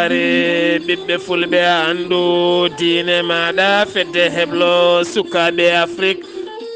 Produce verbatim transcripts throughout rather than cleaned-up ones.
Ɓiɓɓe fulɓe, anndu diine maaɗa, fedde heblo sukaaɓe Afrik.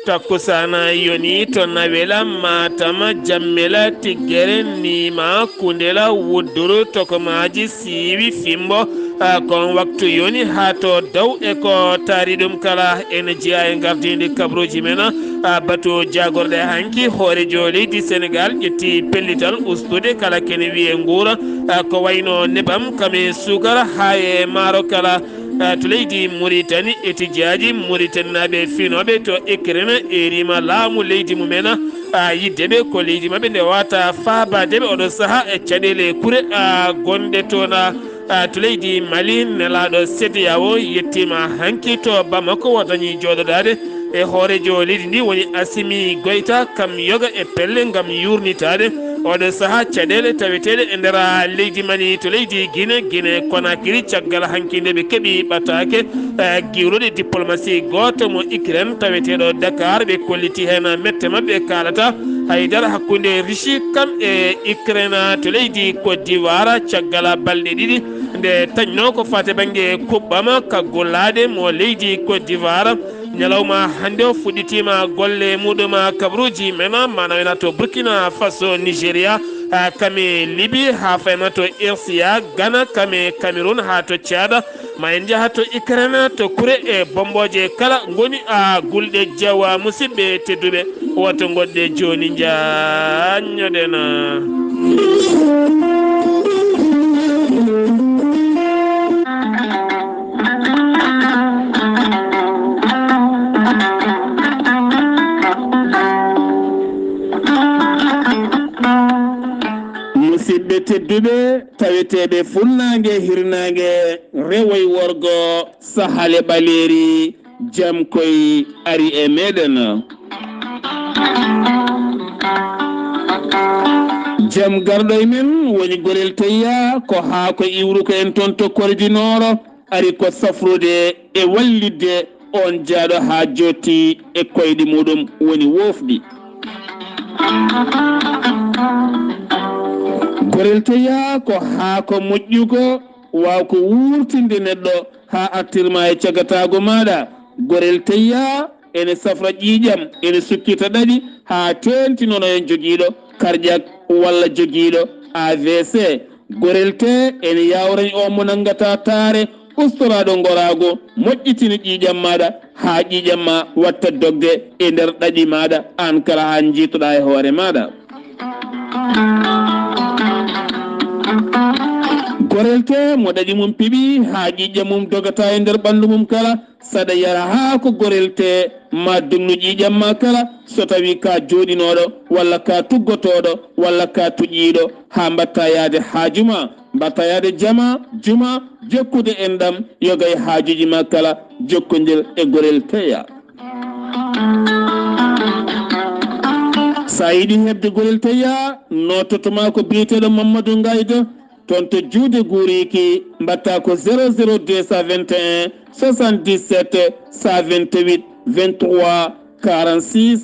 Takkusaana yoni to Nawela, Matam, Jammela, Tiggere, Niima, Kundela, Wudduru, Tokomaaji, Siiwi, Fimbo. A, kon waktu yoni haa to Daw e ko taari ɗum kala. En jeyaa e ngardiindi kabaruuji men. A, batu jaagorɗe hanki, hooreejo leydi Senegaal ƴetti pellital ustude kala kene wiyee nguura, a, ko wayno nebam kam e suukara haa e maaro kala. A, to leydi Muritani, etidiyaaji Muritaninaaɓe finooɓe to Ukraine e rima laamu leydi mumen, a, yidde ɓe ko leydi maɓɓe nde wata faabaade ɓe oɗo saha e caɗeele kure, a, gonɗe toon, a, a, to leydi Mali, nelaaɗo C D A O yettiima hanki to Bamako, o dañi jooɗodaade e hooreejo leydi ndi woni Assimi Goïta, kam yoga e pelle ngam yuurnitaade oɗo saha caɗeele taweteeɗe e nder leydi Mali. To leydi Guinée, Guinée Conakry, caggal hanki nde ɓe keɓi ɓataake, e, giwruɗe diplomasi gooto mo Ukraine taweteeɗo Dakar, ɓe kolliti heen mette maɓɓe, kaalata haydara hakkunde Russie kam e Ukraine. To leydi Côte d'Ivoire, caggal balɗe ɗiɗi nde taƴno ko faati bannge kuɓɓam ka gollaade mo leydi Côte d'Ivoire, ñalawma hannde o fuɗɗitiima golle muɗum kabaruuji men, mana wayno to Burkina Faso, Nigeria, a, kam e Libye, haa fayna to R C A, Ghana, kam e Cameroun, haa to Tchad, ma en njaha to Ukraine, to kure e bommbooje kala ngoni, a, gulɗe jawa. Musidɓe tedduɓe, woto ngoɗɗe jooni njaññoɗen. Musidɓe tedduɓe, taweteeɓe funnaange, hirnaange, rewo e worgo, sahale ɓaleeri, jam koy ari e meɗen. Jam garɗo e men woni Gorel Teyya, ko haa ko iwru ko en toon to Kore du Nord, ari ko safrude e wallitde on jaaɗo haa jooɗti e koyɗe muɗum woni woofɗi. Gorel Teyya ko haa ko moƴƴugo, waaw ko wuurtinde neɗɗo haa artirma e cagataago maaɗa. Gorel Teyya ene safra ƴiiƴam, ene sukkita ɗaɗi haa teeŋti nono e jogiiɗo karƴak walla jogiiɗo A V C. Gorel tee ene yaawrani on mo nanngata taare, ustoraaɗo ngoraagu, moƴƴitina ƴiiƴam maaɗa haa ƴiiƴam ma watta dogde e nder ɗaɗi maaɗa, aan kala haa njiitoɗaa e hoore maaɗa. Gorel tee mo ɗaɗi mum piɓi haa ƴiiƴam mum dogata e nder ɓanndu mum kala, saɗa yara haa ko gorel tee ma dugnu ƴiiƴam ma kala, so tawii ka jooɗinooɗo walla ka tuggotooɗo walla ka tuƴiiɗo, haa mbaɗta yahde haaju ma, mbaɗta yahde jama, juma, jokkude enɗam, yoga e haajuuji ma kala, jokkondir e Gorel Teyya. So a yiɗi heɓde Gorel Teyya, noototo ma ko biyeteeɗo Mamadou Ngaydo, toon to Juude Guuriiki, mbaɗta ko zéro zéro deux cent vingt et un soixante-dix-sept cent vingt-huit vingt-trois quarante-six,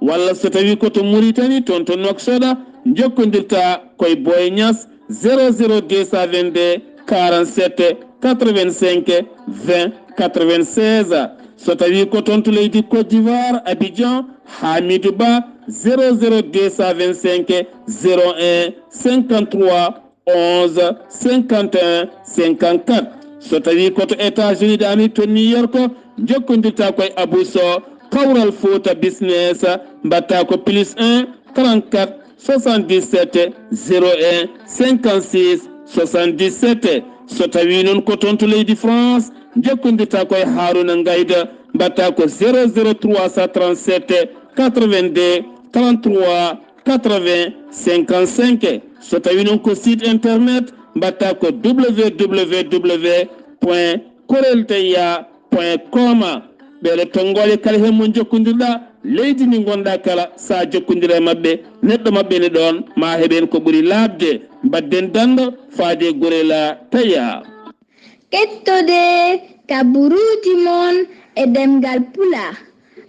walla so tawii ko to Muritani, toon to Nouakchott, njokkondirta koye Boy Niass, zéro zéro deux cent vingt-deux quarante-sept quatre-vingt-cinq vingt quatre-vingt-seize. So tawii ko toon to leydi Côte d'Ivoire, Abidjan, Hamidou Ba, zéro zéro deux cent vingt-cinq zéro un cinquante-trois onze cinquante et un cinquante-quatre. So tawii ko to États-Unis d'Amérique, to New York, njokkondirta koye Abou Sow, Kawral Fouta Business, mbaɗta ko plus un trente-quatre soixante-dix-sept zéro un cinquante-six soixante-dix-sept. So tawii noon ko toon to leydi France, njokkondirta koye Harouna Ngayda, mbaɗta ko zéro zéro trois cent trente-sept quatre-vingt-deux trente-trois quatre-vingts cinquante-cinq. So tawii noon ko site internet, mbaɗta ko W W W point korelteyya point com. Ɓeeɗo tonngoole kala heen mo njokkondirɗa, leydi ndi ngonɗa kala, so a jokkondira e maɓɓe, neɗɗo maɓɓe ne ɗoon, ma heɓen ko ɓuri laaɓde. Mbaɗden danndo faade Gorel Teyya. Kettode kabaruuji mon e ɗemngal Pulaar,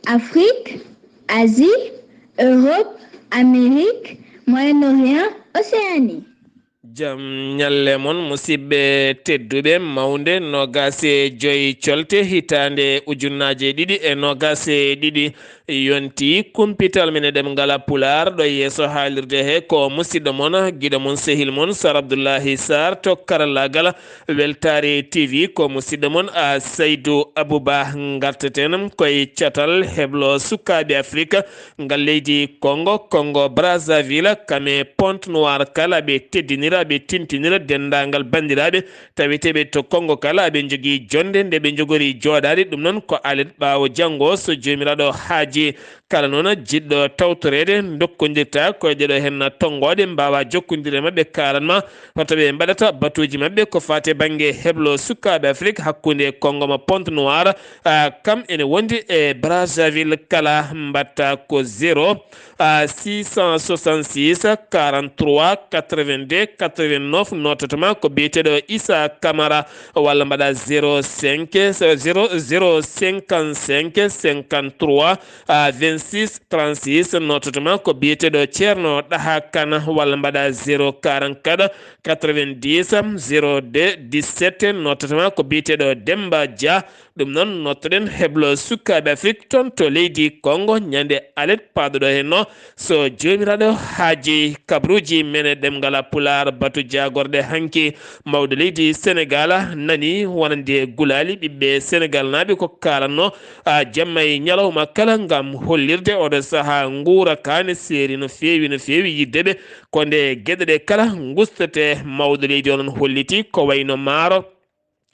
Afrik, Asie, Europe, Amérique, Moyen-Orient, Océanie. Jam ñalle mon, musidɓe tedduɓe. Mawnde noogaas e joy colte hitaande ujunnaaje ɗiɗi e noogaas e ɗiɗi yonti. Kumpital men e ɗemngal Pulaar ɗo yeeso haalirde he ko musidɗo mon, giɗo mon, sehil mon Sar Abdullahi Sar to karallaagal Weltaare T V. Ko musidɗo mon a Saydu Abuba. Ngarteten koye catal heblo sukaaɓe Afrik ngal leydi Congo, Congo Brazzaville, kame Pointe Noire kala ɓe teddinira, ɓe tintinira denndaangal banndiraaɓe taweteeɓe to Congo kala, ɓe njogii jonnde nde ɓe njogori jooɗaade. Ɗum noon ko alet ɓaawo janngo, so Joomiraaɗo haaji. Kala noon jiɗɗo tawtoreede, ndokkondirta koye ɗeɗo heen tonngooɗe, mbaawa jokkondirde maɓɓe, kaalan ma hoto ɓe mbaɗata batuuji maɓɓe ko faati e bannge heblo sukaaɓe Afrik hakkunde Congo ma Pointe Noire. Ah, kam ene wondi e Brazzaville kala, mbatta ko zéro, ah, six cent soixante-six, quarante-trois, quatre-vingt-deux, quatre-vingt-neuf, nototo ma ko biyeteeɗo Issa Camara, walla mbaɗa zéro cinq, zéro, zéro cinquante-cinq, cinquante-trois, ah, vingt-six, trente-six, nototo ma ko biyeteeɗo Ceerno Ɗaha Kan, walla mbaɗa zéro quarante-quatre, quatre-vingt-dix, zéro deux, dix-sept, nototo ma ko biyeteeɗo Demba Dia. Ɗum noon, nottoɗen heblo sukaaɓe Afrik toon to leydi Congo, ñande alet paadoɗo heen no, so Joomiraaɗo haaji. Kabaruuji men e ɗemngal Pulaar, batu jaagorɗe hanki. Mawɗo leydi Senegaal nani wonande gulaali ɓiɓɓe Senegaalnaaɓe ko kaalanno, a, jamma e ñalawma kala ngam hollirde oɗo sahaa nguura kaa ne seeri no feewi, no feewi yidde ɓe. Ko nde geɗe ɗe kala ngustete, mawɗo leydi o noon holliti ko wayno maaro,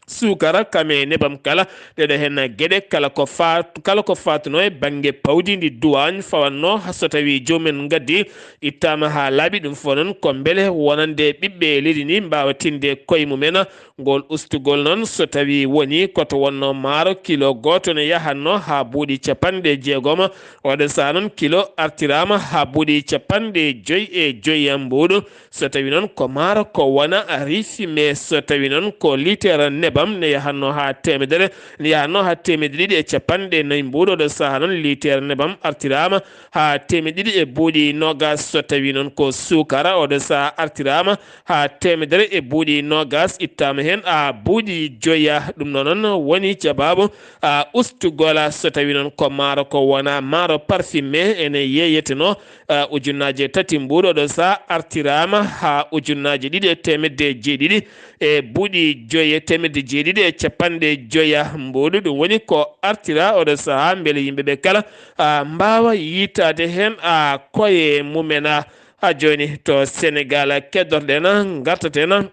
suukara, kame nebam kala. Ɗeɗo heen geɗe kala ko faat-, kala ko faatuno e bannge pawdi ndi duwaañ fawatno, so tawi joomumen ngaddi ittaama haa laaɓi, ɗum fof noon ko mbele wonande ɓiɓɓe leydi ndi mbaawa tinde koye mumen. Ngol ustugol noon, so tawi woni ko to wonno maaro, kilo gooto ne yahatno haa buuɗi capanɗe jeegom. Oɗo sahaa noon, kilo artiraama haa buuɗi capanɗe joy e joy e mbuuɗu. So tawi noon ko maaro ko wona rifi, mais so tawi noon ko litere nebam ne yahatno haa teemedere, ne yahatno haa teemedde ɗiɗi e capanɗe nayi mbuuɗu. Oɗo sahaa noon litere nebam artiraama haa teemedde ɗiɗi e buuɗi noogaas. So tawi noon ko suukara, oɗo sahaa artiraama haa teemedere e buuɗi noogaas, ittaama heen a buuɗi joya. Ɗum noon noon woni jabaabu a ustugol. So tawi noon ko maaro ko wona maaro parfumé, ene yeeyeteno, a, ujunnaaje tati mbuuɗu, oɗo sahaa artiraama haa ujunnaaje ɗiɗi e teemedde jeeɗiɗi e buuɗi joye, teemedde jeeɗiɗi e capanɗe joya mbuuɗu. Ɗum woni ko artira oɗo sahaa mbele yimɓe ɓe kala, a, mbaawa yiitaade heen, a, koye mumen. A, jooni to Senegaal keddorɗen, ngartaten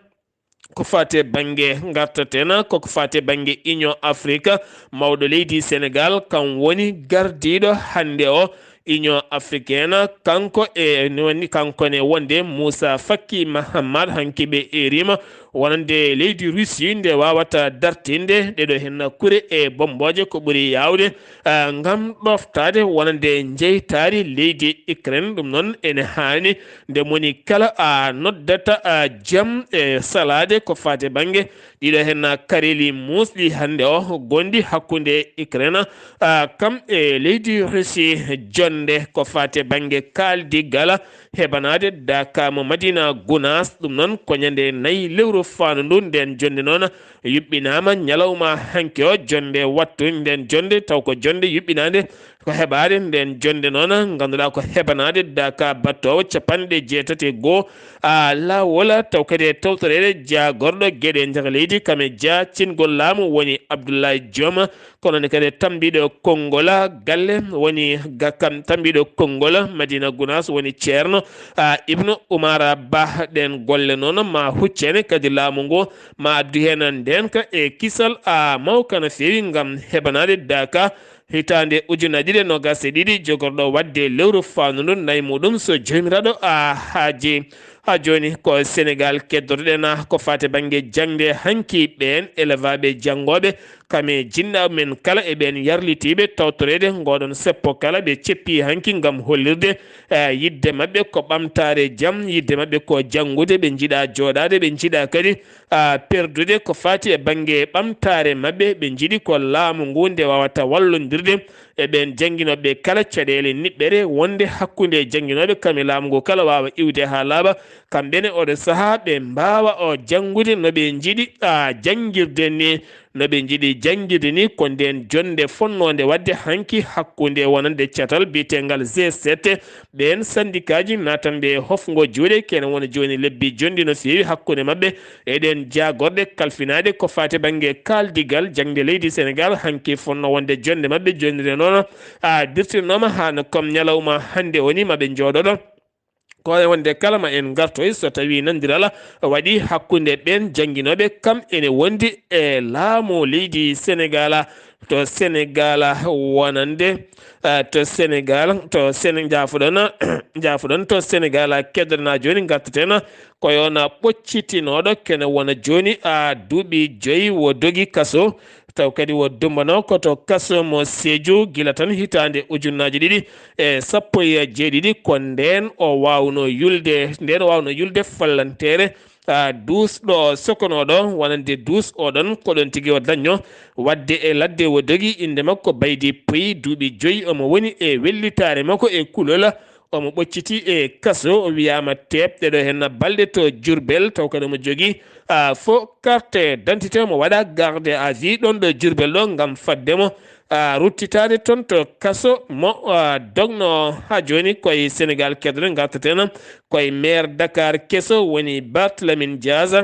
ko faati e bannge, ngartaten ko, ko faati e bannge Union Afrique. Mawɗo leydi Senegaal, kam woni gardiiɗo hannde o Union Africaine. Kanko e, ne woni, kanko ne wonde Moussa Faki Mahamat, hanki ɓe eeriima wonande leydi Russie nde waawata dartinde ɗeɗo heen kure e bommbooje ko ɓuri yaawde, ah, ngam ɗoftaade wonande njeytaari leydi Ukraine. Ɗum noon ene haani nde moni kala a noddata a jam e salaade ko faati e bannge ɗiɗo heen kareeli muusɗi hannde o gonɗi hakkunde Ukraine, a, kam e leydi Russie. Jonnde ko faati e bannge kaaldigal hebanaade Daka mo Madina Gunaas, ɗum noon ko ñande nayi lewru faandu ndu. Ndeen jonnde noon yuɓɓinaama ñalawma hanki o, jonnde wattu ndeen jonnde, taw ko jonnde yuɓɓinaande ko heɓaade ndeen jonnde noon, ngannduɗaa ko hebanaade Daka battoowo capanɗe jeetati e goo, a, laawol, taw kadi e tawtoreede jaagorɗo geɗe nder leydi, kam e jaa cingol laamu woni Abdoulaye Diome, kono ne kadi e tambiiɗo konngol galle woni ga-, kam tambiiɗo konngol Madina Gunaas woni Ceerno, a, Ibnu Umar Bah. Ɗeen golle noon ma huccene kadi laamu ngu, ma addu heen ndeenka e kisal, a, mawka no feewi ngam hebanaade Daka hitaande ujunnaji ɗiɗi e noogaas e ɗiɗi, jogorɗo waɗde lewru faandu ndu nayi muɗum, so Joomiraaɗo a haaji. Haa jooni ko Senegaal keddotoɗen, ko faati bannge jaŋde hanki. Ɓeen elevaaɓe janngooɓe, kam e jinnaaɓe men kala e ɓeen yarlitiiɓe tawtoreede ngooɗoon seppo kala, ɓe ceppi hanki ngam hollirde, eh, yiɗde maɓɓe ko ɓamtaare jam, yiɗde maɓɓe ko janngude, ɓe njiɗaa jooɗaade, ɓe njiɗaa kadi a, perdude ko faati e bannge ɓamtaare maɓɓe. Ɓe njiɗi ko laamu ngu nde waawata wallondirde, e ɓeen jannginooɓe kala caɗeele niɓɓere wonde hakkunde jannginooɓe kam e laamu ngu kala waawa iwde haa laaɓa, kamɓe ne oɗo sahaa ɓe mbaawa o janngude no ɓe njiɗi a janngirde ni, no ɓe njiɗi janngirde ni. Ko ndeen jonnde fonnoonde waɗde hanki hakkunde wonande catal biyeteengal G sept, ɓeen sandikaaji naatanɓe e hofngo juuɗe, kene wona jooni lebbi jonɗi no feewi hakkunde maɓɓe e ɗeen jaagorɗe kalfinaaɗe ko faati bannge kaaldigal jaŋde leydi Senegaal. Hanki fonno wonde jonnde maɓɓe jonnde noon a dirtinnooma haa no kam ñalawma hannde o ni maɓe njooɗoɗo. Ko e wonde kala ma en ngartoy so tawii nandiral waɗi hakkunde ɓeen jannginooɓe kam ene wondi e laamu leydi Senegaal. To Senegaal wonande, eh, to Senegaal, to Sene-, njaafoɗon, njaafoɗon, to Senegaal keddorɗen jooni ngartaten ko e oon ɓoccitinooɗo kene wona jooni a duuɓi joyi wo dogi kaso. Taw kadi wo dumbanoo ko to kaso mo Sédhiou gila tan hitaande ujunnaaji ɗiɗi e sappo e jeeɗiɗi, ko ndeen o waawnoo yulde, ndeen o waawnoo yulde fallanteere, a, duusɗo sokonooɗo wonande duus oɗon, ko ɗoon tigi o dañnoo waɗde e ladde o dogi. Innde makko Baydi Puy, duuɓi joyi, omo woni e wellitaare makko e kulol. Omo ɓocciti e kaso, o wiyaama teeɓde ɗo henna balɗe to Jurbel, taw kadi omo jogii, a, fo carte d'identité, omo waɗa garde à vue ɗoon ɗo Jurbel ɗo ngam fadde mo, a, ruttitaade toon to kaso mo, a, dognoo. Haa jooni koye Senegaal keddorɗen ngartaten, koye maire Dakar keso woni Barthélémy Dias.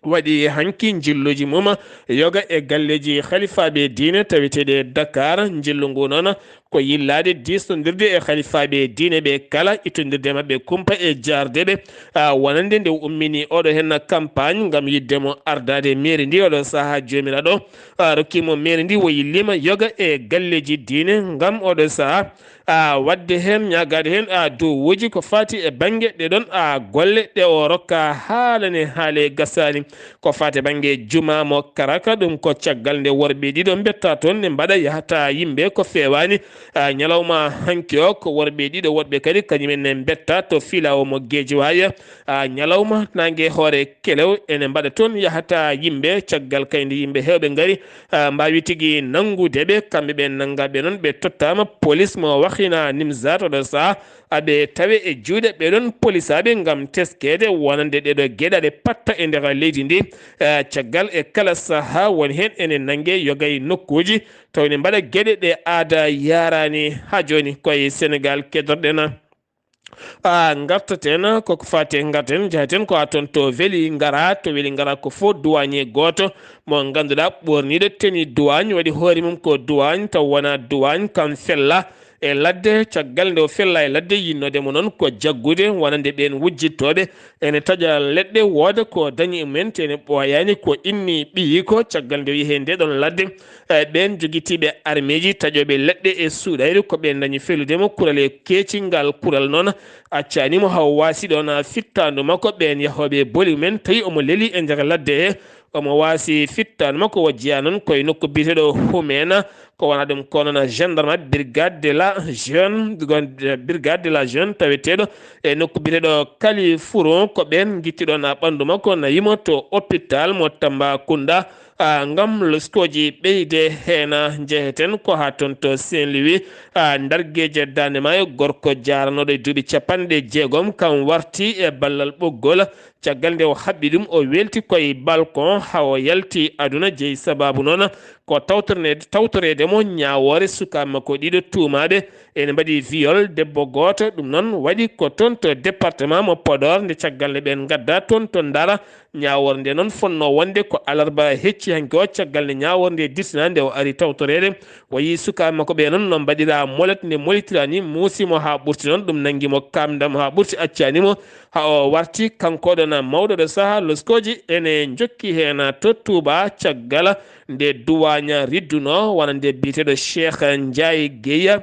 Waɗi hanki njilluuji mum yoga e galleeji halifaaɓe diine taweteeɗi e Dakar. Njillu ngu noon ko yillaade diistondirde e halifaaɓe diine ɓe kala, ittondirde maɓɓe kumpa e jaarde ɓe, a, wonande nde ummini oɗo henna campagne ngam yiɗde mo ardaade mairie ndi. Oɗo sahaa joomiraaɗo, a, rokki mo mairie ndi, o yilliima yoga e galleeji diine ngam oɗo sahaa a, waɗde heen, ñaagaade heen, a, duwawuuji ko faati e bannge ɗe ɗoon, a, golle ɗe o rokka haalane haale gasaani. Ko faati e bannge juma mo Karaka, ɗum ko caggal nde worɓe ɗiɗo mbetta toon ne mbaɗa yahata yimɓe ko feewaani. A, ñalawma hanki o ko worɓe ɗiɗo woɗɓe kadi kañum en ne mbetta to filawo mo Geejiwaay. A, ñalawma naange hoore kelew ene mbaɗa toon yahata yimɓe, caggal kayndi yimɓe heewɓe ngari, a, mbaawi tigi nanngude ɓe. Kamɓe ɓe nannga ɓe noon, ɓe tottaama polis mo Waxina Nimzaat oɗo sahaa, aɓe tawe e juuɗe ɓe ɗoon polisaaɓe ngam teskeede wonande ɗee ɗo geɗe aɗe patta e nder leydi ndi. A, caggal e kala sahaa woni heen ene nannge yoga e nokkuuji taw ene mbaɗa geɗe ɗe aada yaaraani. Haa jooni koye Senegaal keddorɗen. A, ngartaten, koko faati e ngarten, njahaten ko haa toon to Weli Ngara, to Weli Ngara ko fof duwaañe gooto mo ngannduɗaa ɓoorniiɗo tenue duwaañ, waɗi hoore mum ko duwaañ, taw wonaa duwaañ, kam fella e ladde, caggal nde o fella e ladde, yinnoode mo noon ko jaggude wonande ɓeen wujjittooɓe, ene taƴa leɗɗe, wooda ko dañi e mumen, te ene ɓooyaani ko inni ɓiyi ko, caggal nde o yehi e nde ɗoon ladde, e ɓeen jogitiiɓe armeeji taƴooɓe leɗɗe e suuɗayru ko ɓe dañi fellude mo. Kural e keeci ngal kural noon accaani mo haw waasi ɗoon fittaandu makko ɓeen yahooɓe boli men tawi omo leli e nder ladde he. Omo waasi fittaandu makko o jeyaa noon koye nokku biyeteeɗo Humeena, ko wona ɗum ko noon gendarme brigade de la jeune, brigade de la jeune taweteeɗo e nokku biyeteeɗo Kalifuron, ko ɓeen ngitti ɗoon ɓanndu makko na yimo to hôpital mo Tambacounda. A, ngam loskooji ɓeyde heen, njeheten ko haa toon to Saint-Louis. A, ndargeeje Daande Maayo, gorko jaaranooɗo e duuɓi capanɗe jeegom, kam warti e ballal ɓoggol. Caggal nde o haɓɓi ɗum, o weelti koye balcon haa o yalti aduna. Jeyi sabaabu noon ko tawtorne-, tawtoreede mo ñaawoore sukaaɓe makko ɗiɗo tuumaaɓe ene mbaɗi viol debbo gooto. Ɗum noon waɗi ko toon to département mo Podor, nde caggal nde ɓeen ngadda toon to Ndara. Ñaawoore nde noon fotnoo wonde ko alarba hecci hanki o, caggal nde ñaawoore nde dirtinaa nde o ari tawtoreede. O yii sukaaɓe makko ɓe noon no mbaɗiraa molet, nde molitiraa ni muusi mo haa ɓurti noon, ɗum nanngi mo, kaamnda mo haa ɓurti, accaani mo, haa o warti kanko ɗoon mawɗo ɗo sahaa loskooji. Ene njokki heen to Touba, caggal nde duwaaña riddunoo, wonande biyeteeɗo Cheikh Ndiaye Guèye.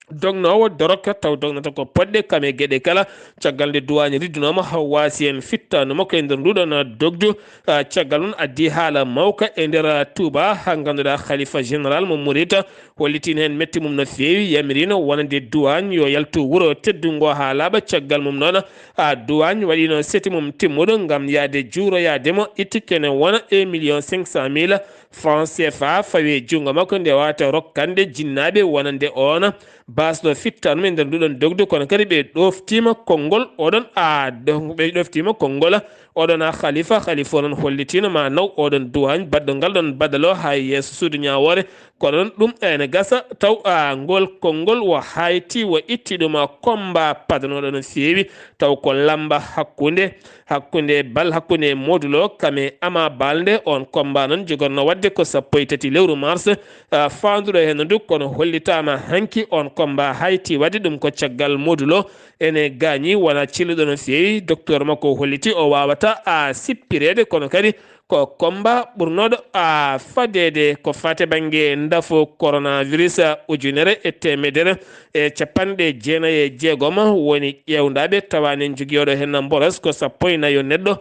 Dognoowo dorok taw dognata ko poɗɗe kam e geɗe kala. Caggal nde duwaañ riddunooma, haw waasi en fittaandu makko e nder nduɗon dogdu. Ah, caggal mum addi haala mawka e nder Touba, haa ngannduɗaa khalifa général mo Mouride hollitiino heen metti mum no feewi, yamiriino wonande duwaañ yo yaltu wuro teddungo haa laaɓa. Caggal mum noon, ah, duwaañ waɗiino seti mum timmuɗo ngam yahde juuroyaade mo, itti kene wona un million cinq cent mille. franc C F A fawi e junngo makko nde wawata rokkande jinnaaɓe wonande oona baasɗo fittaanum e nder nduɗon dogdu, kono kadi ɓe ɗoftiima konngol oɗon a ɓe ɗoftiima konngol oɗon a khalifa khalifa onon hollitiino ma naw oɗon duwaañ baɗɗo ngal ɗon badalo haa yeeso suudu ñaawoore. Kono noon ɗum ene gasa taw a ngol konngol wo hayti wo itti ɗum a komba padanooɗo no feewi taw ko lamba hakkunde hakkunde bal hakkunde modulo kame ama balde on komba noon jogorno wadde ko sappo e tati lewru mars. Faanduɗo heen ndu kono hollitaama hanki on komba hayti wadde ɗum ko caggal modulo ene gaañi wona cilluɗo no feewi docteur makko holliti o wawata a sippireede kono kadi ko komba ɓurnooɗo a fadeede ko fate bannge ndafo coronavirus ujunere e teemedere e capanɗe jeenayi e jeegom woni ƴeewndaaɓe tawaani jogiyooɗo heen mboros ko sappo e nayo neɗɗo.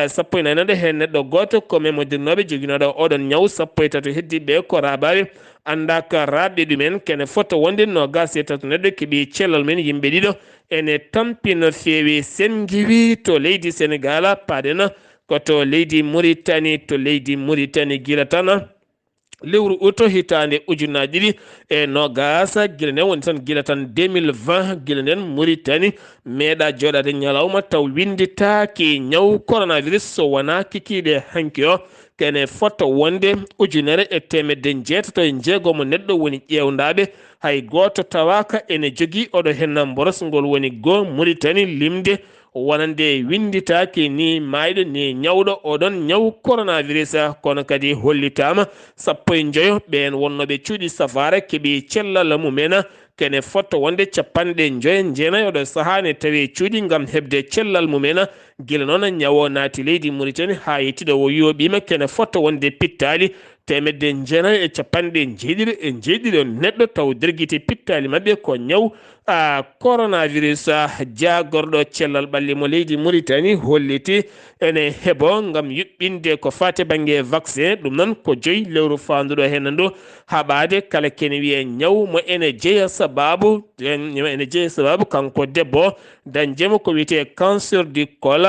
Sappo e nayo neɗɗo heen neɗɗo gooto ko memodirnooɓe joginooɗo oɗon ñaw sappo e tato heddiiɓe ko raabaaɓe anndaaka raaɓɓe ɗumen kene fota wonde noogaas e tato neɗɗo keɓi cellal men yimɓe ɗiɗo ene tampi no feewi sen ngiwi to leydi senegal paadena ko to leydi muritani to leydi muritani gila tan lewru uto hitaande ujunnaji ɗiɗi e nogas gila nden woni tan gila tan deux mille vingt gila nden muritani meeɗa jooɗaade ñalawma taw winnditaaki ñaw coronavirus so wonaa kikiiɗe hanki o kene fota wonde ujunere e teemedde njeetato e njeegomo neɗɗo woni ƴeewndaaɓe hay gooto tawaaka ene jogii oɗo henna mboros ngol woni goo muritani limde wonande winnditaaki ni maayɗo ni ñawɗo oɗon ñaw coronavirus kono kadi hollitaama sappo e njoyo ɓeen wonnooɓe cuuɗi safaara keɓi cellal mumen kene fota wonde capanɗe njoyo jeenayi oɗo sahaa ne tawi cuuɗi ngam heɓde cellal mumen gila noon ñawo naati leydi muritani haa yettiɗo o yooɓiima kene fota wonde pittaali teemedde jeenayi e capanɗe jeeɗiɗi e jeeɗiɗo neɗɗo taw dergiti pittaali maɓɓe ko ñaw a coronavirus a jaagorɗo cellal ɓalli mo leydi muritani holliti ene heɓo ngam yuɓɓinde ko fate bannge vaccin ɗum noon ko joyi lewru faanduɗo heen ndu haɓaade kala kene wiye ñaw mo ene jeya sababu ene jeya sababu kanko debbo dañjemo ko wiyetee cancer du col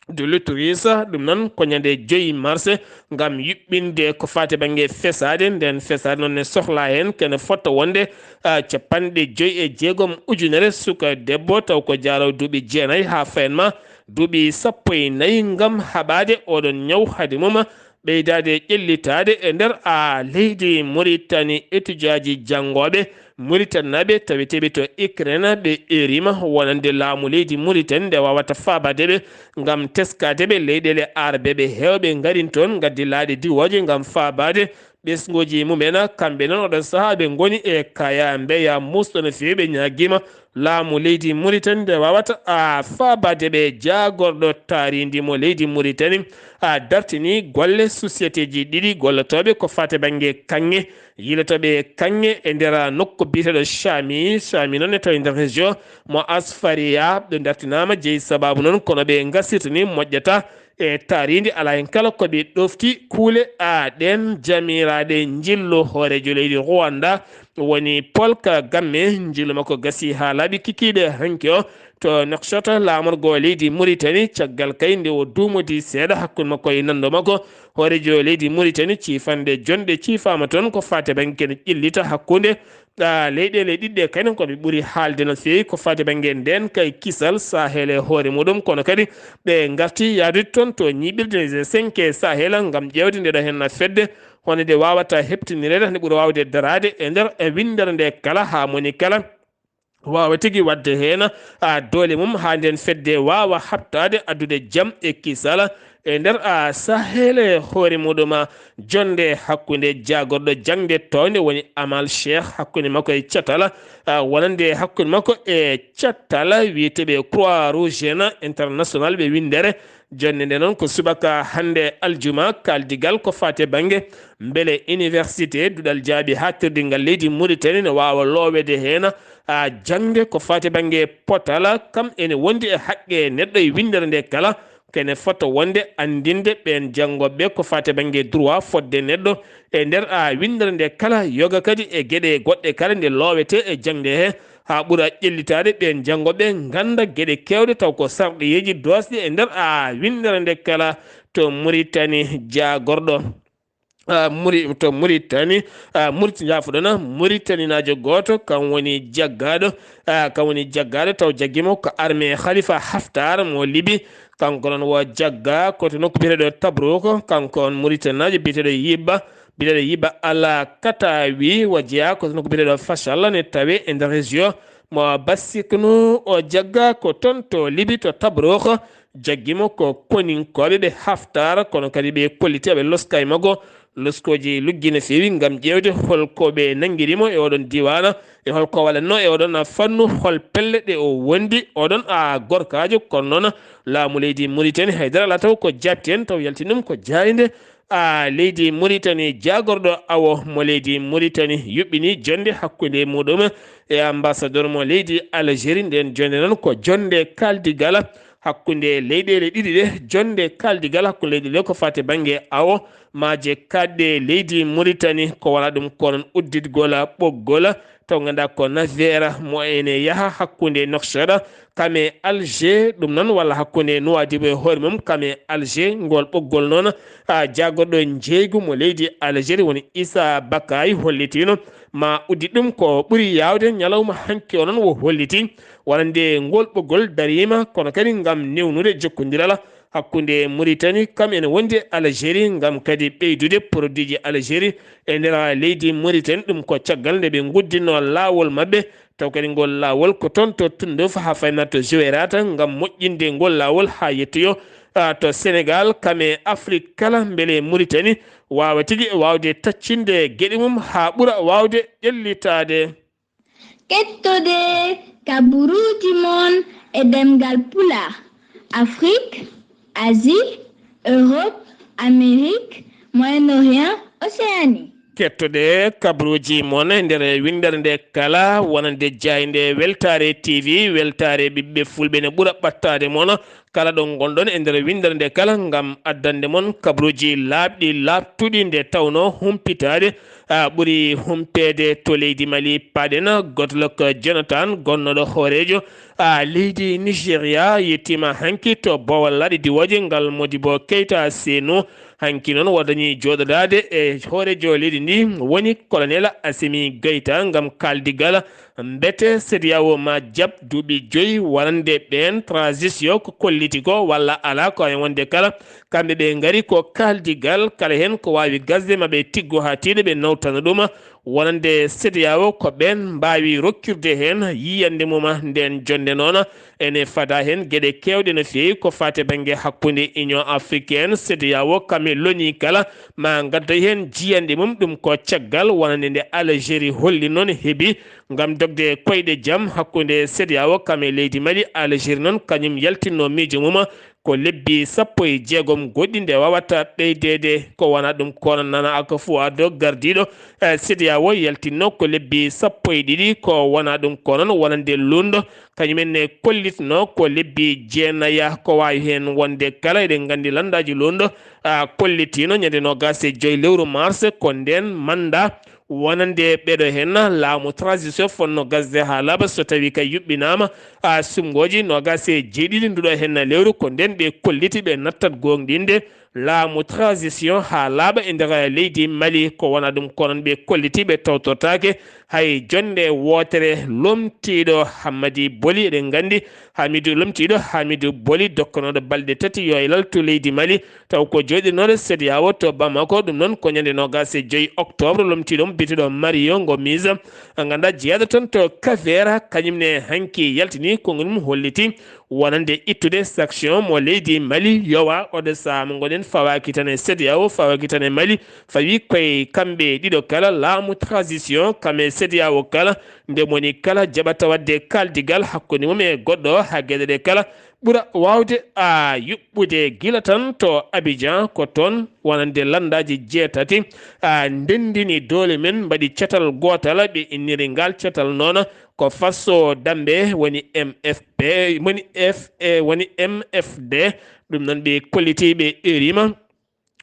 de l'utérus ɗum noon ko ñande joyi mars ngam yuɓɓinde ko fate bannge fesaade nden fesaade noon ne sohla heen kene fota wonde capanɗe joyi e jeegom ujunere suka debbo taw ko jaaraw duuɓi jeenayi haa fayen ma duuɓi sappo e nayi ngam haɓaade oɗon ñaw hade mum ɓeydaade ƴellitaade e nder a leydi muritani étudiaji janngooɓe muritannaɓe taweteɓe to ukraine ɓe erima wonande laamu leydi muritani nde wawata faabadeɓe ngam teskadeɓe leyɗele arbeɓe hewɓe garin toon gaddi laaɗe diwooje ngam faabade ɓesnguji mumen kamɓe noon oɗon sahaa ɓe ngoni e kaya mbeya musɗo no fewi ɓe ñaagima laamu leydi muritani nde wawata a faabade ɓe jaagorɗo taarindi mo leydi muritani a dartini golle société ji ɗiɗi gollotooɓe ko fate bannge kaŋŋe yilotoɓe kaŋŋe e nder nokku biyeteɗo chami chami noon e tawi nder région mo asfaria ɓe dartinama jeyi sababu noon kono ɓe gasirtani moƴƴata e taarindi ala hen kala ko ɓe ɗofti kuule a ɗen jamiraɗe jillo hoorejo leydi rwanda woni polka gamme jillo makko gasi ha laaɓi kikiɗe hanki o to nokshota laamorgo leydi muritani caggal kay nde o duumodi seeɗa hakkunde makko e nando makko hoorejo leydi muritani ciifanɗe jonɗe ciifaama toon ko fate banggue ne ƴellita hakkunde leyɗele ɗiɗɗe kaynen koɓe ɓuri haalde no feewi ko fate banggue nden kay kisal sahel e hoore muɗum kono kadi ɓe garti yaadude toon to ñiiɓirde g cinq e sahel ngam ƴeewde ndeɗo henna fedde hono nde wawata heptinireede hande ɓuri wawde daraade e nder e winndere nde kala haa moni kala wawa tigi wadde heen a doole mum haa nden fedde wawa habtaade addude jam e kisala e nder a sahel e hoore muɗum jonde hakkunde jagorɗo jangde townde woni amal cheikh hakkunde makko e catal wonande hakkunde makko e catal wiyeteɓe croix rouge international ɓe windere jonde nde noon ko subaka hande aljuma kaldigal ko fate banggue beele université duɗal jaaɓi hattirdingal leydi muritani ne wawa lowede heen a jangde ko fate banggue potala kam ene wondi e haqqe neɗɗo e windere nde kala kene fota wonde andinde ɓen janngoɓe ko fate banggue droit fodde neɗɗo e nder a windere nde kala yoga kadi e gueɗe goɗɗe kala nde lowete e jangde he ha ɓuura ƴellitade ɓen janngoɓe ganda gueɗe kewɗe taw ko sarɗiyeji doosɗe e nder a windere nde kala to muritani jagorɗo ah, Muri-, to Muritani, ah, Murit-, njaafoɗon, Muritaninaajo gooto, kam woni jaggaaɗo, ah, kam woni jaggaaɗo, taw jaggimo ko armée Khalifa Haftar mo Libi. Kanko noon wo jagga ko to nokku biyeteeɗo Tabrouk, kanko on Muritaninaajo biyeteeɗo Yiba, biyeteeɗo Yiba Ala Katawi, wo jeyaa ko to nokku biyeteeɗo Fashal, ne tawe e nder région mo Basiknu. O jagga ko toon to Libi, to Tabrouk. Jaggimo ko koninkooɓe ɓe Haftar, kono kadi ɓe kolliti, ɓe loska e makko. Loskooji luggi no feewi ngam ƴeewde hol ko ɓe nanngirimo e oɗon diiwaana, e hol ko waɗatnoo e oɗon fannu, hol pelle ɗe o wondi. Oɗon a gorkaajo, kono noon laamu leydi Muritani haydara alaa taw ko jaabti heen, taw yaltini ɗum ko jaaynde. A leydi Muritani, jaagorɗo awo mo leydi Muritani yuɓɓini jonnde hakkunde muɗum e ambassadeur mo leydi Algérie. Nden jonnde noon ko jonnde kaaldigal hakkunde leyɗeele ɗiɗi ɗe, jonnde kaaldigal hakkunde leyɗeele ko fate bannge awo maaje kaaɗɗe leydi Muritani, ko wona ɗum ko noon udditgol ɓoggol taw ngannduɗaa ko navire mo ene yaha hakkunde Nouakchott kam e Alger, ɗum noon, walla hakkunde Nouadhibou e hoore mum kam e Alger. Ngol ɓoggol noon, a, jaagorɗo njeeygu mo leydi Algérie woni Issa Bakay hollitiino ma uddi ɗum ko ɓuri yaawde ñalawma hanki o noon wo holliti wonande ngol ɓoggol dariima, kono kadi ngam newnude jokkondiral hakkunde Muritani kam ene wondi e Algérie, ngam kadi ɓeydude produitji Algérie e nder leydi Muritani. Ɗum ko caggal nde ɓe nguddinno laawol maɓɓe, taw kadi ngol laawol ko toon to Tunduf haa faynaa to Juweyrata, ngam moƴƴinde ngol laawol haa yettoyo, a, to Senegal kam e Afrik kala, mbele Muritani waawa tigi waawde taccinde geɗe mum haa ɓura waawde ƴellitaade. Kettode kaburuuji mon e ɗemngal Pulaar, Afrik, Asie, Europe, Amérique, Moyen-Orient, Océanie. Kettode kaburuuji mon e nder winndere nde kala, wonande jaaynde Weltaare T V, weltaare ɓiɓɓe Fulɓe ne ɓura ɓattaade mon. Kala ɗo ngonɗon e nder winndere nde kala, ngam addande mon kabaruuji laaɓɗi laaɓtuɗi, nde tawnoo humpitaade, a, ɓuri humpeede to leydi Mali. Paaɗen Goodluck Jonathan, gonnooɗo hooreejo, a, leydi Nigeria, yettiima hanki to boowal laaɗe diwooje ngal Modibo Keita Senu. Hanki noon, o dañii jooɗodaade e hooreejo leydi ndi, woni Colonel Assimi Goïta, ngam kaaldigal mbete CEDEAO ma jaɓ duuɓi joyi wonande ɓeen transition ko kolliti ko walla alaa. Ko e wonde kala, kamɓe ɓe ngari ko kaaldigal, kala heen ko waawi gasde ma ɓe tiggo haa tiiɗa, ɓe nawtana ɗum. Wonande CEDEAO ko ɓeen mbaawi rokkirde heen yiyannde mum. Ndeen jonnde noon ene fada heen geɗe keewɗe no feewi ko faati e bannge hakkunde Union Africaine, CEDEAO, kam e loni kala, ma ngaddoy heen jiyanɗe mum. Ɗum ko caggal wonande nde Algérie holli noon heɓi ngam dogde koyɗe jam hakkunde CEDEAO kam e leydi Mali. Algérie noon kañum yaltinno miijo mum ko lebbi sappo e jeegom goɗɗi nde wawata ɓeydeede. Ko wona ɗum kono Nana Akufo-Addo gardiiɗo, eh, CEDEAO yaltinno ko lebbi sappo e ɗiɗi, ko wona ɗum kono wonande lundo kañum en ne kollitno ko lebbi jeenaya. Ko waawi heen wonde kala, eɗen nganndi lanndaaji lundo, a, kollitiino ñande noogaas e joy lewru mars ko ndeen mannda wonande ɓeɗo heen laamu transition fonno gasde haa laaɓa so tawi kay yuɓɓinaama, a, suɓngooji noogaas e jeeɗiɗi nduɗo heen lewru. Ko ndeen ɓe kolliti ɓe nattat gooŋɗinde laamu transition haa laaɓa e nder leydi Mali. Ko wona ɗum kono ɓe kolliti ɓe tawtortaake hay jonnde wootere. Lomtiiɗo Hammadi Boli, eɗen nganndi Hamidu, lomtiiɗo Hamidu Boli, dokkanooɗo balɗe tati yo e laltu leydi Mali, taw ko jooɗinooɗo CEDEAO to Bamako. Ɗum noon ko ñande noogaas e joy octobre. Lomtiiɗo mo biyeteeɗo Mario Ngomiza, ngannduɗaa jeyaaɗo toon to Kavera, kañum ne hanki yaltini konngol mum, holliti wonande ittude sanction mo leydi Mali yowa. Oɗo sahaa mo ngonɗen fawaaki tan e CEDEAO, fawaaki tan e Mali, fawi koye kamɓe ɗiɗo kala, laamu transition kam e CEDEAO kala, nde moni kala jaɓata waɗde kaaldigal hakkunde mum e goɗɗo haa geɗe ɗe kala ɓura waawde a yuɓɓude. Gila tan to Abidjan, ko toon wonande lanndaaji jeetati a ndenndini doole mum, mbaɗi catal gootal, ɓe inniri ngal catal noon ko Faso Dambe, woni M F P, woni F, e, woni M F D. Ɗum noon ɓe kolliti, ɓe eeriima.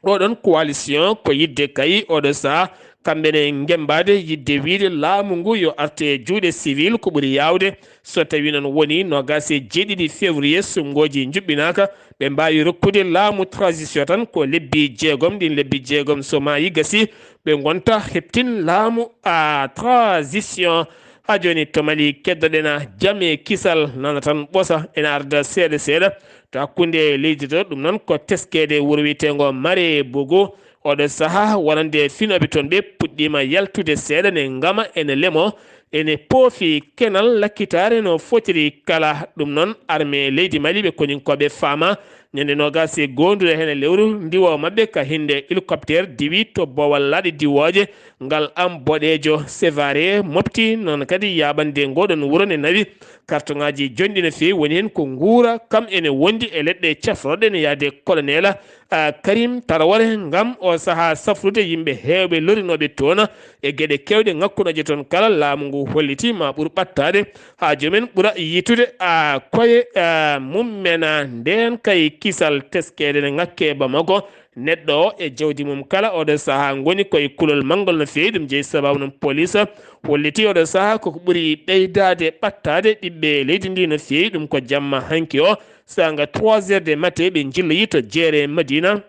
Oɗon coalition ko yidde kay oɗo sahaa kamɓe ne ngembaade yiɗde wiyde laamu ngu yo arte e juuɗe civil ko ɓuri yaawde. So tawii noon wonii noogaas e jeeɗiɗi février, sunngooji njuɓɓinaaka, ɓe mbaawi rokkude laamu transition tan ko lebbi jeegom, ɗiin lebbi jeegom so maayii gasii, ɓe ngonta heɓtin laamu a transition. Haa jooni to Mali keddoɗen jam e kisal nana tan ɓosa ene arda seeɗa seeɗa to hakkunde leydi to, ɗum noon ko teskeede wuro wiyeteengo Mare Bogo. Oɗo sahaa wonande finooɓe toon ɓe puɗɗiima yaltude seeɗa ne ngama ene lemo, ene poofi kenal lakkitaare no fotiri kala. Ɗum noon armée leydi Mali ɓe koninkooɓe faama ñande noogaas e goonduɗo heen e lewru ndiwo maɓɓe ka hinde hélicoptère diwi to boowal laaɗe diwooje ngal am boɗeejo Sévaré mofti noon kadi yaaɓande ngoɗon wuro ne nawi. Kartoŋaaji jonɗi no feewi woni heen ko nguura kam ene wondi e leɗɗe cafroɗe ne yaade colonel a Karim Tarawore ngam o sahaa safrude yimɓe heewɓe lorinooɓe toon e geɗe keewɗe ŋakkunooje toon kala. Laamu ngu holliti ma ɓur ɓattaade haa joomen ɓura yitude a koye a mummen. Ndeen kay kisal teskeede ne ŋakke Bamako, neɗɗo o e jawdi mum kala oɗo sahaa ngoni koye kulol manngol no feewi. Ɗum jeyi sabaabu noon police holliti oɗo sahaa koko ɓuri ɓeydaade ɓattaade ɓiɓɓe leydi ndi no feewi. Ɗum ko jamma hanki o saanga trois heures de matin ɓe njilloyi to jeere Madina.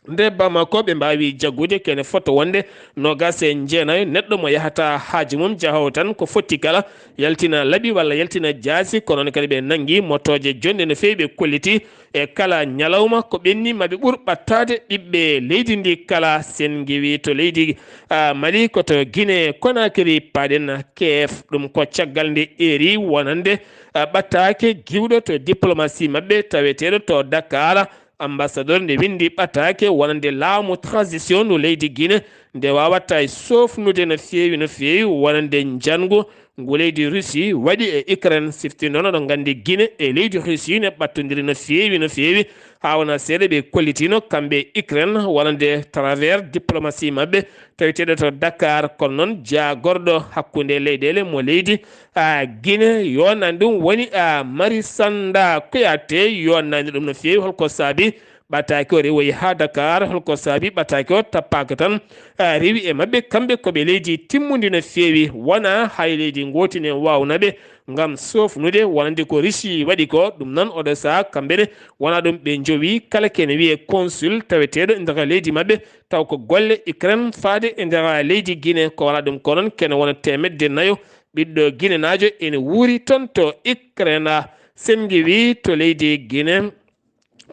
Nde Bamako ɓe mbaawi jaggude kene foto wonde noogaas e jeenayo neɗɗo mo yahata haaju mum jahowo tan ko fotti kala yaltina laɓi walla yaltina jaasi. Ko noon kadi ɓe nanngi motooje jonɗe no feewi ɓe kolliti e kala ñalawma ko ɓenni maɓe ɓur ɓattaade ɓiɓɓe leydi ndi kala. Sen ngewi to leydi a Mali ko to Guinée Conakry paɗen keef ɗum ko caggal nde eri wonande a ɓattaake giwɗo to diplomatie maɓɓe taweteeɗo to Dakar. Ambassadeur nde winndi ɓataake wonande laamu transition ndu leydi Guinée nde waawataa e soofnude no feewi no feewi wonande njanngu ngu leydi Russie waɗi e Ukraine. Sifti noon oɗon nganndi Guinée e leydi Russie ne ɓattondiri no feewi no feewi haa wonaa seeɗa ɓe kollitino kamɓe e Ukraine wonande travers diplomatie maɓɓe taweteeɗo to Dakar. Kono noon jaagorɗo hakkunde leyɗeele mo leydi a Guinée yonani ɗum woni a Mari Sanda Kouyaté yonani ɗum no feewi. Holko saabi ɓataake o rewoyi haa Dakar? Holko saabi ɓataake o tappaaka tan a rewi e maɓɓe? Kamɓe ko ɓe leydi timmundi no feewi, wona hay leydi ngooti ne waawna ɓe ngam soofnude wonande ko Russie waɗi ko. Ɗum noon oɗo sahaa kamɓe ne wona ɗum ɓe njowi kala kene wiyee consul taweteeɗo e nder leydi maɓɓe taw ko golle Ukraine faade e nder leydi Guinée. Ko wona ɗum ko noon kene wona teemedde nayo ɓiɗɗo guinenaajo ene wuuri toon to Ukraine. Sen ngewi to leydi Guinée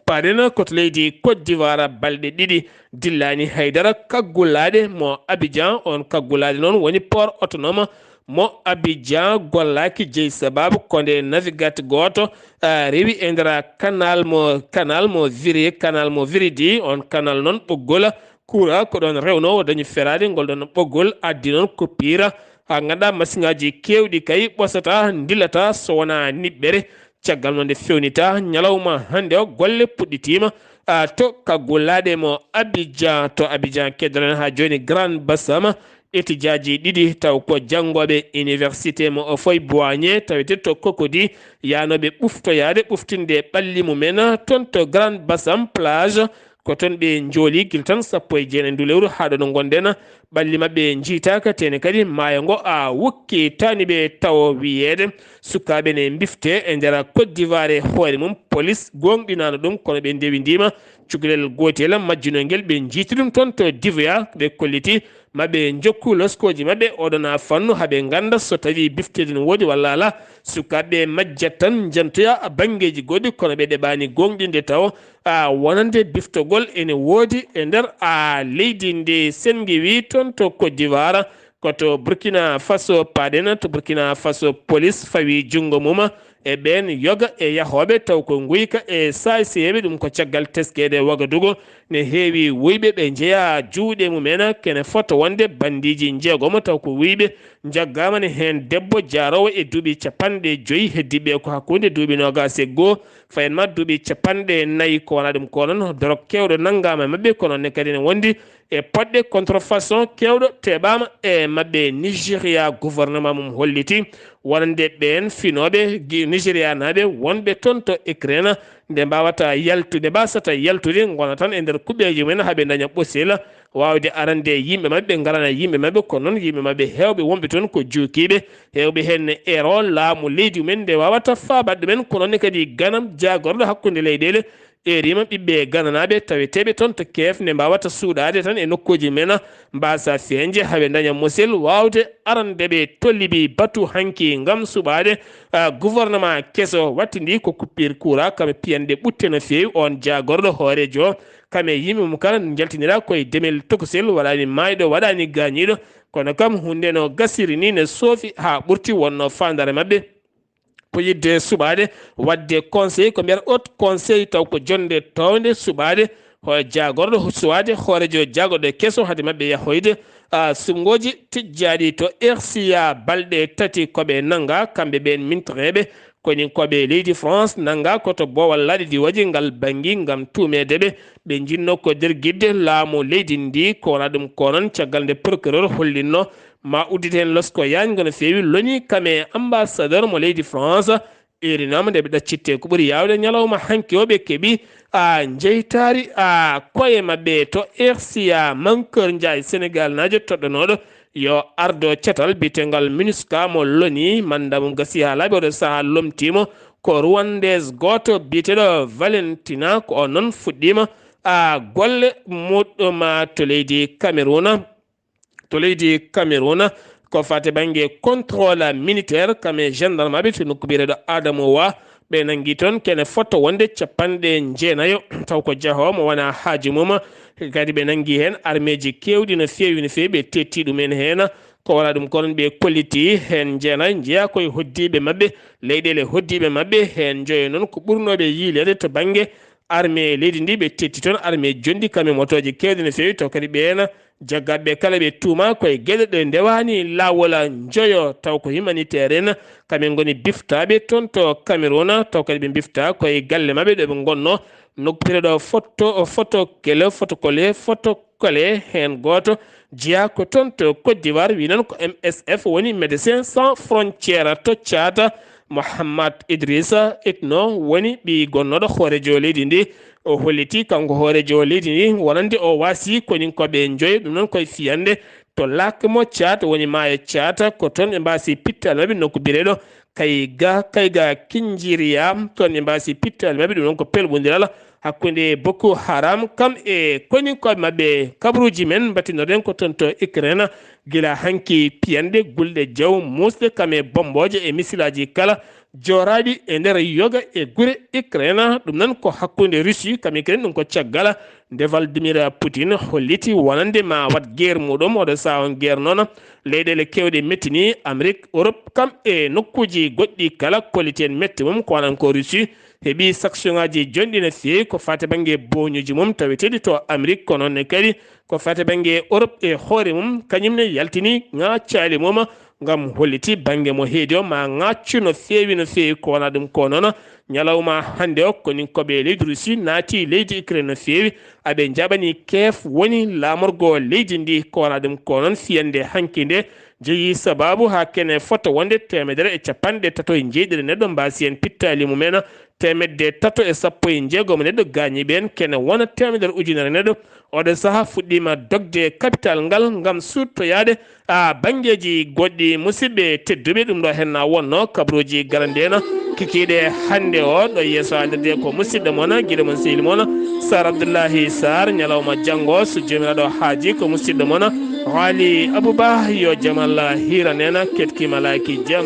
paɗen ko to leydi Côte d'Ivoire balɗe ɗiɗi dillaani haydara kaggulaaɗe mo Abidjan. On kaggulaaɗe noon woni port autonome mo Abidjan gollaaki jeyi sababu ko nde navigate gooto a rewi e nder canal mo canal mo viri canal mo viridi. On canal noon ɓoggol kuura ko ɗoon rewnoo o dañi feraade ngol ɗoon ɓoggol addi noon ko piira haa ngannduɗaa masiŋaaji keewɗi kay ɓosata ndilata so wonaa niɓɓere. Caggal noon nde fewnita ñalawma hannde o golle puɗɗitiima a to kaggulaaɗe mo Abidjan. To Abidjan keddoren haa jooni Grand Bassam etijaaji ɗiɗi taw ko janngooɓe université mo Houphouët-Boigny tawete to Cocody yaanooɓe ɓuftoyaade ɓuftinde ɓalli mumen toon to Grand Bassam plage. Ko toon ɓe njooli gila tan sappo e jeenayi ndu lewru haa ɗo no ngonɗen. Ɓalli maɓɓe njiytaaka, tene kadi maayo ngo a wokki taani ɓe tawo wiyeede sukaaɓe ne mbifte e nder Côte d'Ivoire e hoore mum. Polis gooŋɗinaano ɗum, kono ɓe ndewindiima cukalel gootel majjunoo ngel. Ɓe njiiti ɗum toon to Divoya, ɓe kolliti maɓe njokku loskooji maɓɓe oɗon fannu, haa ɓe ngannda so tawii bifteede no woodi walla alaa. Sukaaɓe majjat tan njantoya banngeeji goɗɗi, kono ɓe ɗeɓaani gooŋɗinde tawo a wonande biftogol ene woodi e nder a leydi ndi. Sen ngewi toon to Côte d'Ivoire, ko to Burkina Faso paɗen. To Burkina Faso, polis fawi junngo mum e ɓeen yoga e yahooɓe taw ko nguyka e saayseyeeɓe. Ɗum ko caggal teskeede Wagadugu ne heewi wuyɓe ɓe njeyaa juuɗe mumen. Kene foto wonde banndiiji njeegomo taw ko wuyɓe njaggaama ne heen debbo jaaroowo e duuɓi capanɗe joyi, heddiiɓe ko hakkunde duuɓi noogaas e goo fayin ma duuɓi capanɗe nayi. Ko wona ɗum ko noon dorog keewɗo nanngaama e maɓɓe, kono ne kadi ne wondi E poɗɗe contrefaçon kewɗo teɓama e maɓɓe. Nigeria gouvernement mum holliti wonande ɓeen finooɓe gi-, Nigeria naaɓe wonɓe toon to Ukraine nde mbawata yaltu-, nde mbasata yaltude ngona tan e nder kuɓeeji mumen haa ɓe daña ɓosel wawde arande yimɓe maɓɓe, ngarana yimɓe maɓɓe, kono noon yimɓe maɓɓe heewɓe wonɓe toon ko juukiiɓe, heewɓe heen ne eero laamu leydi mumen nde wawata faabaade ɗumen, kono noon ne kadi ganam jaagorɗo hakkunde leyɗeele erima ɓiɓɓe gananaaɓe taweteeɓe toon to Kiev nde mbawata suuɗaade tan e nokkuuji men, mbasa feeñde haa ɓe daña mosel wawde arande ɓe to Libi batu hanki ngam suɓaade, ah, gouvernement keso wattindi ko coupure courant kam e piyanɗe ɓutte no feewi. On jaagorɗo hooreejo kam e yimɓe mum kala njaltinira koye demel tokosel, waɗani maayɗo, waɗani gaañiiɗo, kono kam huunde no gasiri ni ne soofi haa ɓurti, wonno faandaare maɓɓe ko yiɗde suɓaade waɗde conseil, ko mbiyata haut conseil, taw ko jonnde townde suɓaade ho-, jaagorɗo suɓaade hooreejo jaagorɗo keso hade maɓɓe yahoyde, ah, suɓngooji tijjaaɗi to R C A balɗe tati ko ɓe nannga kamɓe ɓeen mintireeɓe koninkooɓe leydi France, nannga ko to boowal laaɗe diwaji ngal banngi ngam tuumeede ɓe. Ɓe njinnoo ko dergidde laamu leydi ndi, ko wonaa ɗum ko noon caggal nde procureur hollinno ma uddit heen losko yaañngo no feewi, loni kam e ambassadeur mo leydi France. Irinama nde ɓe ɗaccitte ko ɓuri yaawde ñalawma hanki o ɓe keɓi a njeytaari a koye maɓɓe to R C A Mankeur Ndiaye Sénégal naajo toɗɗonooɗo yo ardo catal biyetengal MINUSCA mo loni manda mum gasi haa laaɓi oɗo sahaa lomtiimo ko Rwandais gooto biyeteeɗo Valentina, ko on noon fuɗɗiima a golle muɗɗum to leydi Cameroun. To leydi Cameroun, ko fate bannge contrôle militaire, kam e gendarme aɓe to nokku biyeteeɗo Adamawa, ɓe nanngi toon kene fotto wonde capanɗe jeenayo, taw ko jahoowo mo wonaa haaju mum. Kadi ɓe nanngi heen armeeji keewɗi no feewi, no feewi, ɓe tetti ɗum en heen. Ko wonaa ɗum ko noon ɓe kolliti heen jeenayo njeyaa koye hoɗdiiɓe maɓɓe, leyɗeele hoɗdiiɓe maɓɓe, heen njoyo noon ko ɓurnooɓe yiyleede to bannge armée leydi ndi, ɓe tetti toon armée jonɗi kam e motooje keewɗe no feewi, taw kadi ɓeen jaggaaɓe kala ɓe tuuma koye geɗe ɗe ndewaani laawol njoyo, taw ko humanitaire en, kamɓe ngoni biftaaɓe toon to Cameroun, taw kadi ɓe bifta koye galle maɓɓe ɗo ɓe ngonno, nokku biyeteeɗo Foto, Foto Kele, Foto Kole, Foto Kole, heen gooto jeyaa ko toon to Côte d'Ivoire, wi noon ko M S F, woni Médecins Sans Frontières to Tchad. Mohammad Idrissa Itno woni ɓiy gonnooɗo hooreejo leydi ndi. O holliti kanko hooreejo leydi ndi wonande o waasi koninkooɓe njoyo, ɗum noon koye fiyande to lac mo Tchad, woni maayo Tchad, ko toon ɓe mbaasi pittaali maɓɓe nokku biyeteeɗo Kayga, Kayga Kinjiriya, toon ɓe mbaasi pittaali maɓɓe, ɗum noon ko pelɓondiral hakkunde Boko Haram kam e koninkooɓe maɓɓe. Kabaruuji men mbattinnoɗen ko toon to Ukraine, gila hanki piyanɗe, gulɗe jaw muusɗe kam e bommbooje e misilaaji kala jooraaɗi e nder yoga e gure Ukraine. Ɗum noon ko hakkunde Russie kam Ukraine, ɗum ko caggal nde Vladimir Poutine holliti wonande ma waɗ guerre muɗum. Oɗo sahaa on guerre noon leyɗeele keewɗe mettini, Amérique, Europe kam e nokkuuji goɗɗi kala kolliti en mette mum, ko wanan ko Russie heɓi sanction ŋaaji jonɗi no feewi ko fate bannge booñuuji mum taweteeɗi to Amérique, kono noon ne kadi ko fate bannge Europe e hoore mum, kañum ne yaltini ŋaacaali mum ngam holliti bannge mo heedi o ma ŋaaccu no feewi, no feewi. Ko wonaa ɗum ko noon, ñalawma hannde o, koninkooɓe leydi Russie naati leydi Ukraine no feewi, aɓe njaɓani Kiev woni laamorgo leydi ndi. Ko wonaa ɗum ko noon, fiyande hanki nde jeyi sabaabu haa kene fota wonde teemedere e capanɗe tato e njeeɗiɗi neɗɗo mbaasi heen pittaali mumen, teemedde tato e sappo e njeegom neɗɗo gaañi ɓeen, kene wona teemedere ujunere neɗɗo. Oɗo sahaa fuɗɗiima dogde capital ngal ngam suuttoyaade a banngeeji goɗɗi. Musidɓe tedduɓe, ɗum ɗo henna wonno kabaruuji galanɗeena kikiiɗe hannde o. Ɗo yeeso haalirde ko musidɗo mon, giɗo mon, sehil mon Sar Abdullahi Sar. Ñalawma janngo, so Joomiraaɗo haaji, ko musidɗo mon Waali Abuba. Yo jam Allah hiiran en, ketkiima laaki jam.